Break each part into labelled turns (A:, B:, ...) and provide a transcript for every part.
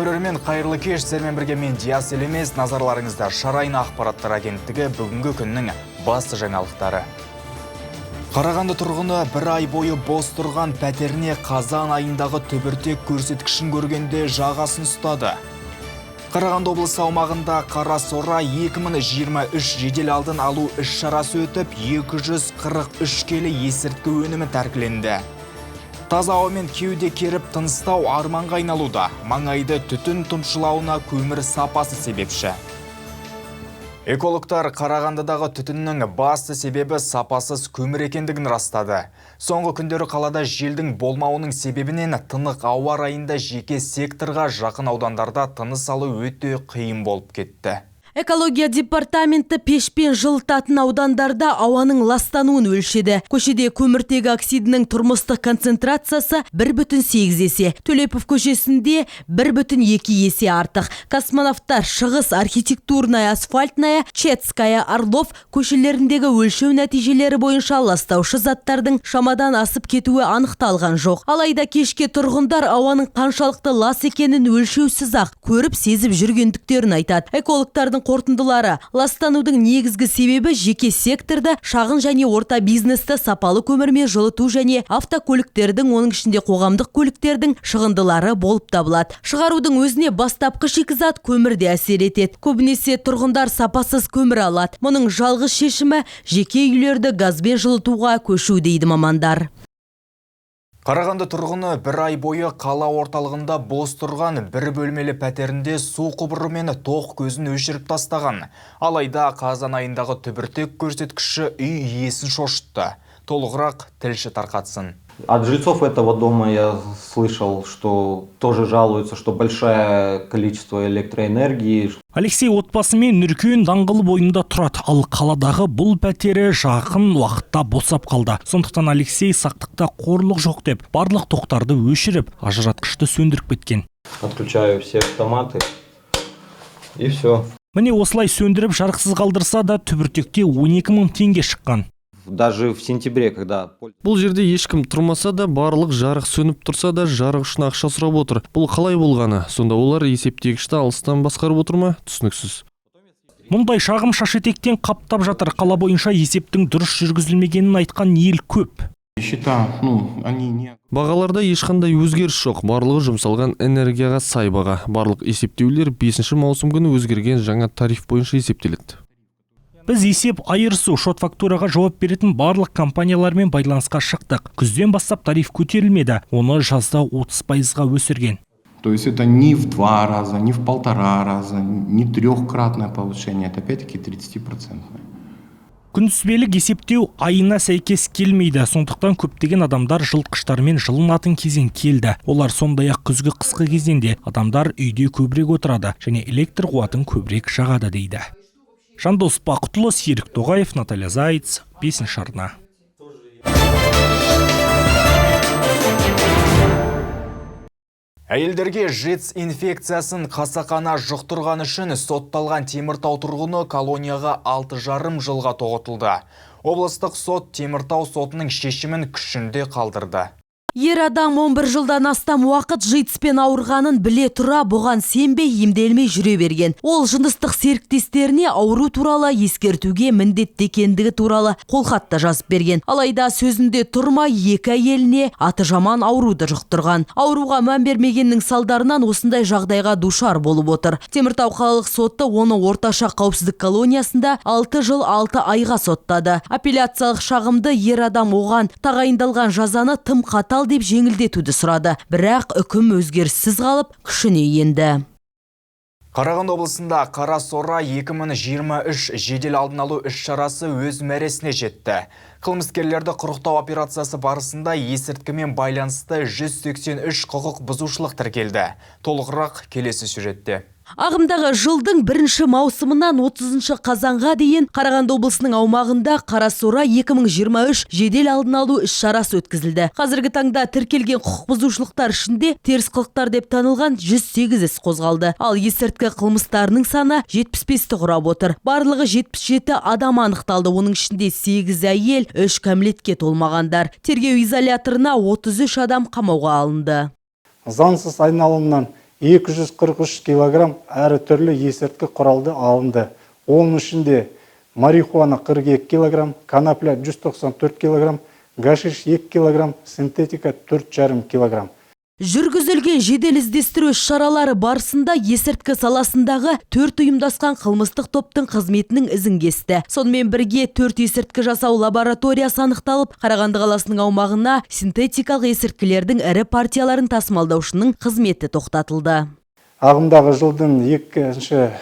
A: Көрермен, қайырлы кеш! Сіздермен бірге мен, Диас Елемес. Назарларыңызда Шарайна ақпараттар агенттігі, бүгінгі күннің басты жаңалықтары. Қарағанды тұрғыны бір ай бойы бос тұрған пәтеріне қазан айындағы түбіртек көрсеткішін көргенде жағасын ұстады. Қарағанды облысы аумағында «Қара сора 2023» жедел алдын алу іс-шарасы өтіп, 243 келі есірткі өнімі тәркіленді. Таза ауамен кеуде керіп тыныстау арманға айналуда. Маңайды түтін тұмшылауына көмір сапасы себепші. Экологтар Қарағандыдағы түтіннің басты себебі сапасыз көмір екендігін растады. Соңғы күндері қалада желдің болмауының себебінен тынық ауа райында жеке секторға жақын аудандарда тыныс алу өте қиын болып кетті.
B: Экология департаменті пешпен жылытатын аудандарда ауаның ластануын өлшеді. Көшеде көміртегі оксидінің тұрмыстық концентрациясы 1,8 есе. Төлепов көшесінде 1,2 есе артық. Космонавтар, Шығыс, Архитектурная, Асфальтная, Четская, Орлов көшелеріндегі өлшеу нәтижелері бойынша ластаушы заттардың шамадан асып кетуі анықталған жоқ. Алайда кешке тұрғындар ауаның қаншалықты лас екенін өлшеусіз ақ көріп, сезіп жүргендіктерін айтады. Экологтардың қорытындылары: ластанудың негізгі себебі жеке секторда шағын және орта бизнесті сапалы көмірмен жылыту және автокөліктердің, оның ішінде қоғамдық көліктердің шығындылары болып табылады. Шығарудың өзіне бастапқы шикізат көмір де әсер етеді. Көбінесе тұрғындар сапасыз көмір алады. Мұның жалғыз шешімі – жеке үйлерді газбен жылытуға көшу, дейді мамандар.
A: Қарағанды тұрғыны бір ай бойы қала орталығында бос тұрған бір бөлмелі пәтерінде су құбыры мен тоқ көзін өшіріп тастаған. Алайда қазан айындағы түбіртек көрсеткіші үй иесін шошытты. Толығырақ тілші тарқатсын.
C: От жильцов этого дома я слышал, что тоже жалуются, что большое количество электроэнергии.
D: Алексей отбасымен Нүркен даңғылы бойында тұрады. Ал қаладағы бұл пәтері жақын уақытта босап қалды. Сондықтан Алексей сақтықта қорлық жоқ деп, барлық тоқтарды өшіріп, ажыратқышты сөндіріп кеткен.
C: Отключаю все автоматы, и все.
D: Міне, осылай сөндіріп, жарықсыз қалдырса да, түбіртекте 12 мың теңге шыққан.
C: Даже в сентябре, когда
E: Бұл жерде ешкім тұрмаса да, барлық жарық сөніп тұрса да, жарық үшін ақша сұрап отыр. Бұл қалай болғаны? Сонда олар есептегішті алыстан басқарып отыр ма? Түсініксіз.
D: Мұндай шағым шаш етектен қаптап жатыр. Қала бойынша есептің дұрыс жүргізілмегенін айтқан ел көп.
F: Счета, ну, они не
E: Бағаларда ешқандай өзгеріс жоқ. Барлығы жұмсалған энергияға сай баға. Барлық есептеулер 5 маусым күні өзгерген жаңа тариф бойынша есептеледі.
D: Біз есеп айырысу, шот фактураға жауап беретін барлық компаниялармен байланысқа шықтық. Күзден бастап тариф көтерілмеді, оны жазда 30 пайызға өсірген.
F: То есть это не в два раза, не в полтора раза, не трехкратное повышение, это опять-таки 30-процентное.
D: Күнтізбелік есептеу айына сәйкес келмейді. Сондықтан көптеген адамдар жылытқыштармен жылынатын кезең келді. Олар сондай ақ күзгі қысқы кезеңде адамдар үйде көбірек отырады және электр қуатын көбірек жағады дейді. Жандос Бақытұлы, Серік Тоғаев, Наталья Зайц, бесінші арна.
A: Әйелдерге ЖИТС инфекциясын қасақана жұқтырған үшін сотталған Теміртау тұрғыны колонияға 6,5 жылға тоғытылды. Облыстық сот Теміртау сотының шешімін күшінде қалдырды.
B: Ер адам 11 жылдан астам уақыт ЖИТСпен ауырғанын біле тұра, бұған сенбей, емделмей жүре берген. Ол жыныстық серіктестеріне ауру туралы ескертуге міндетті екендігі туралы қолхат та жазып берген. Алайда сөзінде тұрмай, екі әйеліне аты жаман ауруды жұқтырған. Ауруға мән бермегеннің салдарынан осындай жағдайға душар болып отыр. Теміртау қалалық соты оны орташа қауіпсіздік колониясында 6 жыл 6 айға соттады. Апелляциялық шағымды ер адам оған тағайындалған жазаны тым қатал деп жеңілдетуді сұрады. Бірақ үкім өзгеріссіз қалып, күшіне енді.
A: Қарағанды облысында «Қара сора 2023» жедел алдын алу іс-шарасы өз мәресіне жетті. Қылмыскерлерді құрықтау операциясы барысында есірткімен байланысты 183 құқық бұзушылық тіркелді. Толығырақ келесі сюжетте.
B: Ағымдағы жылдың бірінші маусымынан 30 қазанға дейін Қарағанды облысының аумағында «Қара сора 2023» жедел алдын алу іс-шарасы өткізілді. Қазіргі таңда тіркелген құқық бұзушылықтар ішінде теріс қылықтар деп танылған 108 іс қозғалды. Ал есірткі қылмыстарының саны 75-ті құрап отыр. Барлығы 77 адам анықталды. Оның ішінде 8 әйел, 3 кәмелетке толмағандар. Тергеу изоляторына 33 адам қамауға алынды.
G: Заңсыз айналымнан 243 килограмм әрі түрлі есірткі құралды алынды. Оның ішінде марихуана 42 килограмм, конопля 194 килограмм, гашиш 2 килограмм, синтетика 4,5 килограмм.
B: Жүргізілген жедел іздестіру іс-шаралары барысында есірткі саласындағы 4 ұйымдасқан қылмыстық топтың қызметінің ізін кесті. Сонымен бірге 4 есірткі жасау лабораториясы анықталып, Қарағанды қаласының аумағына синтетикалық есірткілердің ірі партияларын тасымалдаушының қызметі тоқтатылды.
G: Ағымдағы жылдың 2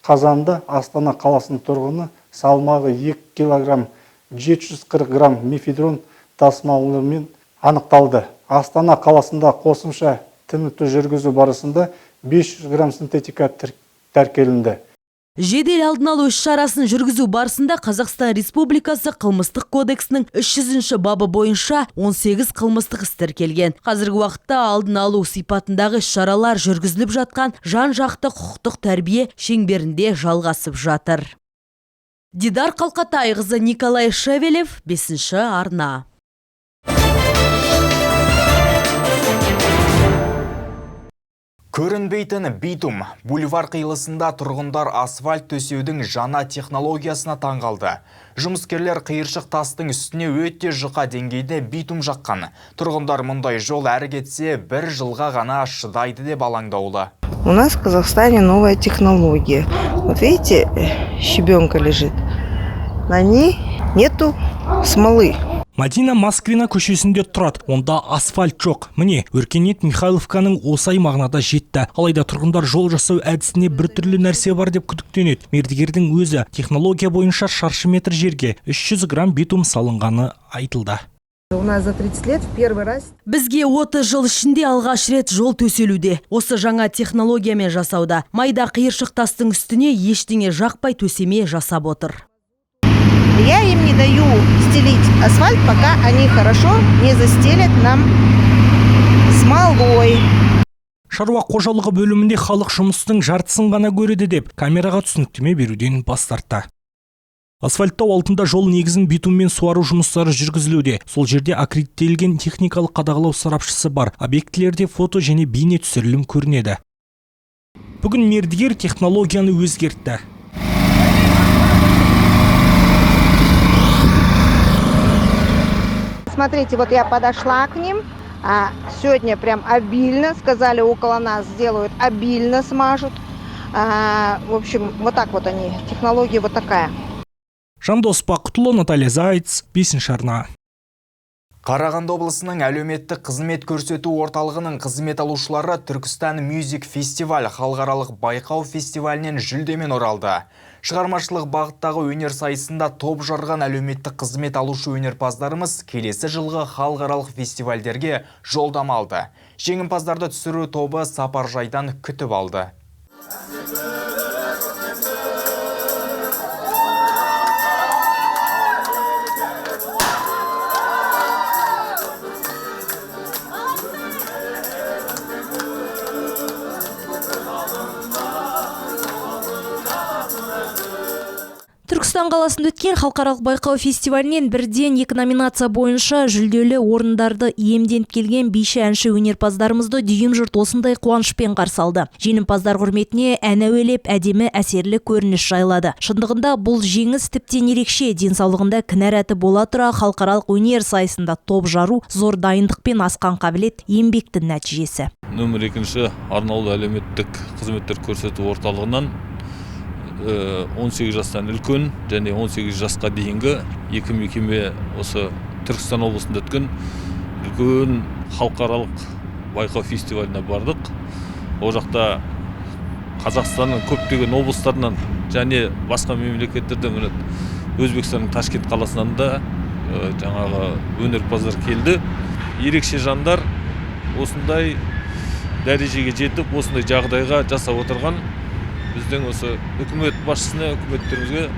G: қазанында Астана қаласының тұрғыны салмағы 2 килограмм 740 грамм мефедрон тасымалымен анықталды. Астана қаласында қосымша тінту жүргізу барысында 500 грамм синтетика тәркіленді.
B: Жедел алдын алу іс-шарасын жүргізу барысында Қазақстан Республикасы Қылмыстық кодексінің 300-ші бабы бойынша 18 қылмыстық іс тіркелген. Қазіргі уақытта алдын алу сипатындағы іс-шаралар жүргізіліп жатқан жан-жақты құқықтық тәрбие шеңберінде жалғасып жатыр. Дидар Қалқатайқызы, Николай Шевелев, 5-ші арна.
A: Көрінбейтін битум. Бульвар қиылысында тұрғындар асфальт төсеудің жаңа технологиясына таңғалды. Жұмыскерлер қиыршық тастың үстіне өте жұқа деңгейде битум жаққан. Тұрғындар мұндай жол әрі кетсе бір жылға ғана шыдайды деп алаңдаулы.
H: У нас в Казахстане новая технология. Вот видите, щебенка лежит. На ней нету смолы.
D: Мадина Москвина көшесінде тұрады. Онда асфальт жоқ. Міне, өркениет Михайловканың осы аймағына да жетті. Алайда тұрғындар жол жасау әдісіне біртүрлі нәрсе бар деп күдіктенеді. Мердігердің өзі технология бойынша шаршы метр жерге 300 грамм битум салынғаны айтылды.
H: У нас за 30 лет в первый раз.
B: Бізге 30 жыл ішінде алғаш рет жол төселуде. Осы жаңа технологиямен жасауда. Майда қиыршық тастың үстіне ештеңе жақпай төсеме жасап отыр.
H: Я им не даю стелить асфальт, пока они хорошо не застелят нам смолой.
D: Шаруа қожалығы бөлімінде халық жұмыстың жартысын ғана көреді деп камераға түсініктеме беруден бас тартты. Асфальттау алдында жол негізін битуммен суару жұмыстары жүргізілуде. Сол жерде аккредиттелген техникалық қадағалау сарапшысы бар. Объектілерде фото және бейне түсірілім көрінеді. Бүгін мердігер технологияны өзгертті.
H: Смотрите, вот я подошла к ним. Сегодня прям обильно, сказали, около нас сделают, обильно смажут. В общем, вот так вот они, технология вот такая.
D: Жандос Бақытұлы, Наталья Зайц, 5 арна.
A: Қарағанды облысының әлеуметтік қызмет көрсету орталығының қызмет алушылары Түркістан Music Festival халықаралық байқау фестивалінен жүлдемен оралды. Шығармашылық бағыттағы өнер сайысында топ жарған әлеуметтік қызмет алушы өнерпаздарымыз келесі жылғы халықаралық фестивальдерге жолдама алды. Жеңімпаздарды түсіру тобы сапаржайдан күтіп алды.
I: Түркістан қаласында өткен халықаралық байқау фестивалінен бірден 2 номинация бойынша жүлделі орындарды иемденіп келген биші әнші өнерпаздарымызды дүйім жұрт осындай қуанышпен қарсы алды. Жеңімпаздар құрметіне ән әуелеп, әдемі әсерлі көрініс жайлады. Шындығында бұл жеңіс тіптен ерекше, денсаулығында кінәраты бола тұра халықаралық өнер сайысында топ жару зор дайындықпен асқан қабілет еңбектің нәтижесі.
J: Нөмір 2 арнаулы әлеуметтік қызметтер көрсету орталығынан 18 жастан үлкен және 18 жасқа дейінгі екі мекеме осы Түркістан облысында өткен үлкен халықаралық байқау фестиваліне бардық. Ол жақта Қазақстанның көптеген облыстарынан және басқа мемлекеттерден, міне Өзбекстанның Ташкент қаласынан да жаңағы өнерпаздар келді. Ерекше жандар осындай дәрежеге жетіп, осындай жағдайға жасап отырған біздің осы үкімет басшысына, үкіметтерімізге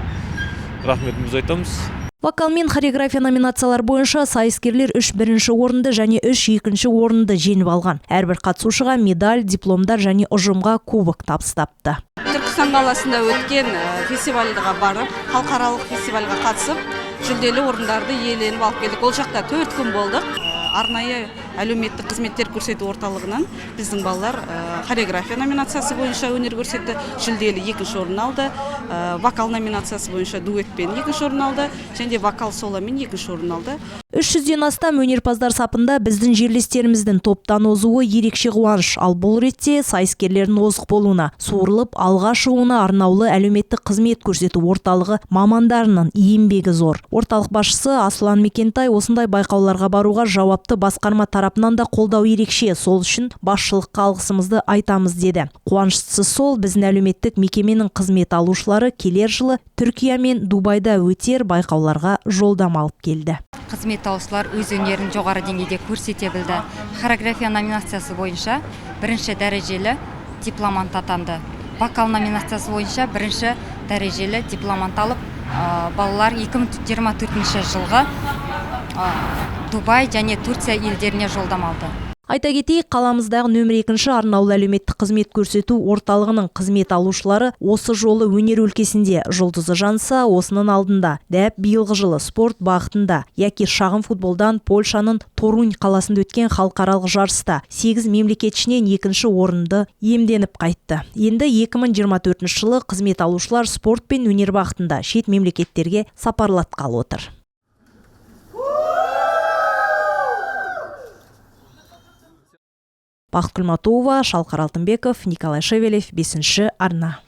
J: рахметімізді айтамыз.
I: Вокал мен хореография номинациялар бойынша сайыскерлер 3 бірінші орынды және 3 екінші орынды жеңіп алған. Әрбір қатысушыға медаль, дипломдар және ұжымға кубок табыстапты.
K: Түркістан қаласында өткен фестивальға барып, халықаралық фестивальға қатысып, жүлделі орындарды иеленіп алып келдік. Ол жақта 4 күн болдық. Арнайы Әлеуметтік қызметтер көрсету орталығынан біздің балалар хореография номинациясы бойынша өнер көрсетті, жүлделі екінші орын алды, вокал номинациясы бойынша дуэтпен екінші орын алды, және де вокал соломен екінші орын алды.
I: 300-ден астам өнерпаздар сапында біздің жерлестеріміздің топтан озуы ерекше қуаныш. Ал бұл ретте сайыскерлердің озық болуына, суырылып алға шығуына арнаулы әлеуметтік қызмет көрсету орталығы мамандарының еңбегі зор. Орталық басшысы Аслан Мекентай осындай байқауларға баруға жауапты басқарма тарапынан да қолдау ерекше, сол үшін басшылыққа алғысымызды айтамыз деді. Қуаныштысы сол, біздің әлеуметтік мекеменің қызмет алушылары келер жылы Түркия мен Дубайда өтер байқауларға жолдама алып келді.
L: Қызмет алушылар өз өнерін жоғары деңгейде көрсете білді. Хореография номинациясы бойынша бірінші дәрежелі дипломант атанды. Вокал номинациясы бойынша бірінші дәрежелі дипломант алып, балалар 2024 жылғы Дубай және Турция елдеріне жолдама алды.
I: Айта кетейік, қаламыздағы нөмір 2 арнаулы әлеуметтік қызмет көрсету орталығының қызмет алушылары осы жолы өнер өлкесінде жұлдызы жанса, осының алдында дәп биылғы жылы спорт бағытында, яки шағын футболдан Польшаның Торунь қаласында өткен халықаралық жарыста 8 мемлекет ішінен екінші орынды иемденіп қайтты. Енді 2024 жылы қызмет алушылар спорт пен өнер бағытында шет мемлекеттерге сапарлатқалы отыр. Бақытгүл Матуова, Шалқар Алтынбеков, Николай Шевелев, 5 арна.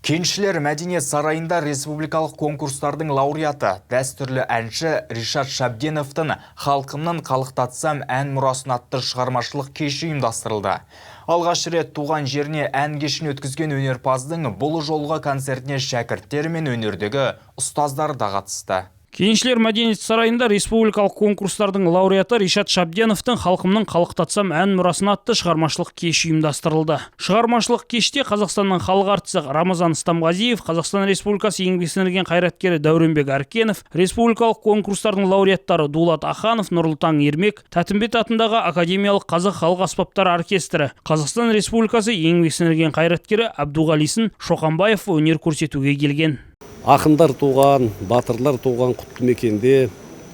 A: Кеншілер мәдениет сарайында республикалық конкурстардың лауреаты, дәстүрлі әнші Ришат Шабденовтың «Халқымның қалықтатсам ән мұрасын» атты шығармашылық кеші ұйымдастырылды. Алғаш рет туған жеріне ән кешін өткізген өнерпаздың бұл жолғы концертіне шәкірттері мен өнердегі ұстаздары да қатысты.
M: Кеншілер мәдениет сарайында республикалық конкурстардың лауреаты Ришат Шабденовтың «Халқымның қалықтатсам ән мұрасын» атты шығармашылық кеші ұйымдастырылды. Шығармашылық кеште Қазақстанның халық артисі Рамазан Стамғазиев, Қазақстан Республикасы еңбек сіңірген қайраткері Дәуренбек Әркенов, республикалық конкурстардың лауреаттары Дулат Аханов, Нұрлытаң Ермек, Тәтімбет атындағы академиялық қазақ халық аспаптар оркестрі, Қазақстан Республикасы еңбек сіңірген қайраткері Әбдуғалисын Шоқанбаев өнер көрсетуге келген.
N: Ақындар туған, батырлар туған құтты мекенде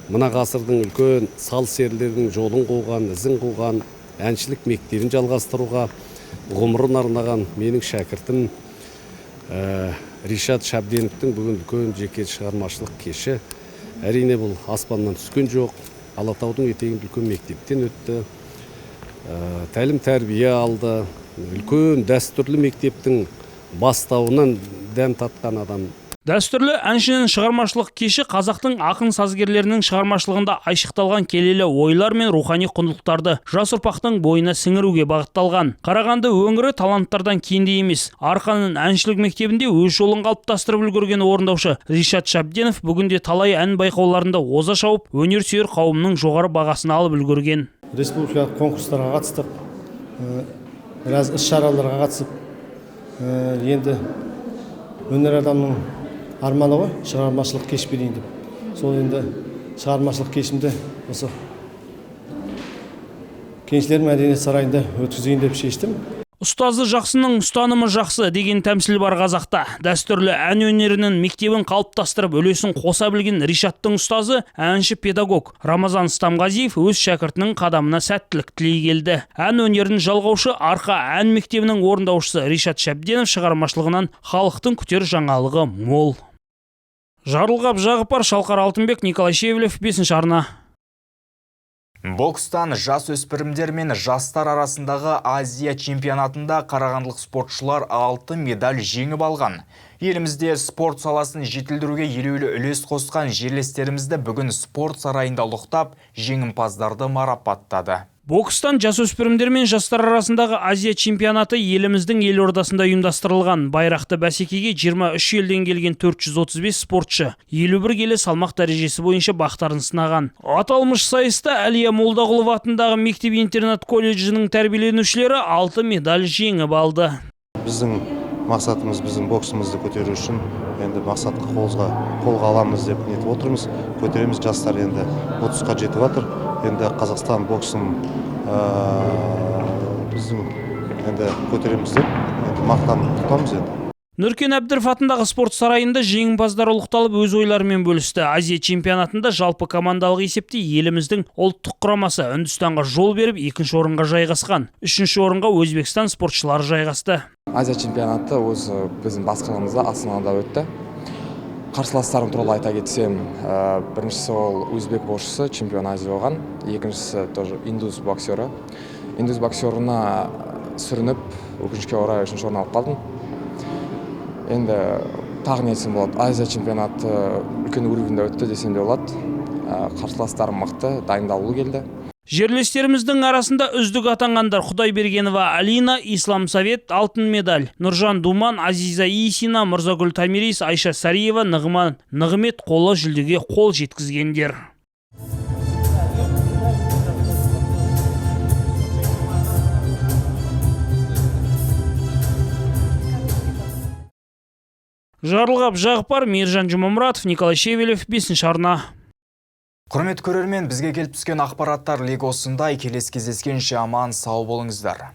N: мына ғасырдың үлкен сал серілерінің жолын қуған, ізін қуған, әншілік мектебін жалғастыруға ғұмырын арнаған менің шәкіртім Ришат Шабденовтің бүгін үлкен жеке шығармашылық кеші. Әрине бұл аспаннан түскен жоқ, Алатаудың етегінде үлкен мектептен өтті, тәлім тәрбие алды, үлкен дәстүрлі мектептің бастауынан дәм татқан адам.
M: Дәстүрлі әншінің шығармашылық кеші қазақтың ақын сазгерлерінің шығармашылығында айшықталған келелі ойлар мен рухани құндылықтарды жас ұрпақтың бойына сіңіруге бағытталған. Қарағанды өңірі таланттардан кенде емес. Арқаның әншілік мектебінде өз жолын қалыптастырып үлгерген орындаушы Ришат Шабденов бүгінде талай ән байқауларында оза шауып, өнер сүйер қауымның жоғары бағасын алып үлгерген.
O: Республикалық конкурстарға қатыстық, біраз іс-шараларға қатысып, енді өнер адамның арманы ғой, шығармашылық кеш берейін деп. Сол енді шығармашылық кешімді осы Кеншілер мәдениет сарайында өткізейін деп шештім.
M: Ұстазы жақсының ұстанымы жақсы деген тәмсіл бар қазақта. Дәстүрлі ән өнерінің мектебін қалыптастырып үлесін қоса білген Ришаттың ұстазы әнші педагог Рамазан Стамғазиев өз шәкіртінің қадамына сәттілік тілей келді. Ән өнерін жалғаушы Арқа ән мектебінің орындаушысы Ришат Шабденов шығармашылығынан халықтың күтер жаңалығы мол. Жарылғап Жағыпар, Шалқар Алтынбек, Николай Шевелев, 5 арна.
A: Бокстан жас өспірімдер мен жастар арасындағы Азия чемпионатында қарағандылық спортшылар 6 медаль жеңіп алған. Елімізде спорт саласын жетілдіруге елеулі үлес қосқан жерлестерімізді бүгін спорт сарайында ұлықтап, жеңімпаздарды марапаттады.
M: Бокстан жасөспірімдер мен жастар арасындағы Азия чемпионаты еліміздің елордасында ұйымдастырылған. Байрақты бәсекеге 23 елден келген 435 спортшы 51 келі салмақ дәрежесі бойынша бақтарын сынаған. Аталмыш сайыста Әлия Молдағұлова атындағы мектеп-интернат колледжінің тәрбиеленушілері 6 медаль жеңіп алды.
P: Біздің мақсатымыз біздің боксымызды көтеру үшін енді мақсатқа қолға аламыз деп нетіп отырмыз. Көтереміз, жастар енді 30-қа жетіп жатыр. Енді Қазақстан боксын біздің енді көтереміз деп енді мақтанып тұтамыз енді.
M: Нүркен Әбдіров атындағы спорт сарайында жеңімпаздар ұлықталып, өз ойларымен бөлісті. Азия чемпионатында жалпы командалық есепте еліміздің ұлттық құрамасы Үндістанға жол беріп, екінші орынға жайғасқан. Үшінші орынға Өзбекстан спортшылары жайғасты.
Q: Азия чемпионаты осы біздің бас қаламызда, Астанада өтті. Қарсыластарым туралы айта кетсем, біріншісі ол өзбек боксшысы, чемпион Азия болған, екіншісі тоже индус боксері. Индус боксерына сүрініп, өкінішке орай, үшінші орын алып қалдым. Енді тағы не айтсам болады? Азия чемпионаты үлкен уровеньде өтті десем де болады. Қарсыластарым мықты, дайындалулы келді.
M: Жерлестеріміздің арасында үздік атанғандар: Құдайбергенова Алина, Ислам Совет, алтын медаль, Нұржан Думан, Азиза Исина, Мырзагүл Тамирис, Айша Сариева, Нығман Нығмет қола жүлдеге қол жеткізгендер. Жарылғап Жағыпар, Мейіржан Жұмамұратов, Николай Шевелев, 5 арна.
A: Құрметті көрермен, бізге келіп түскен ақпараттар легі осындай. Келесі кездескенше аман сау болыңыздар.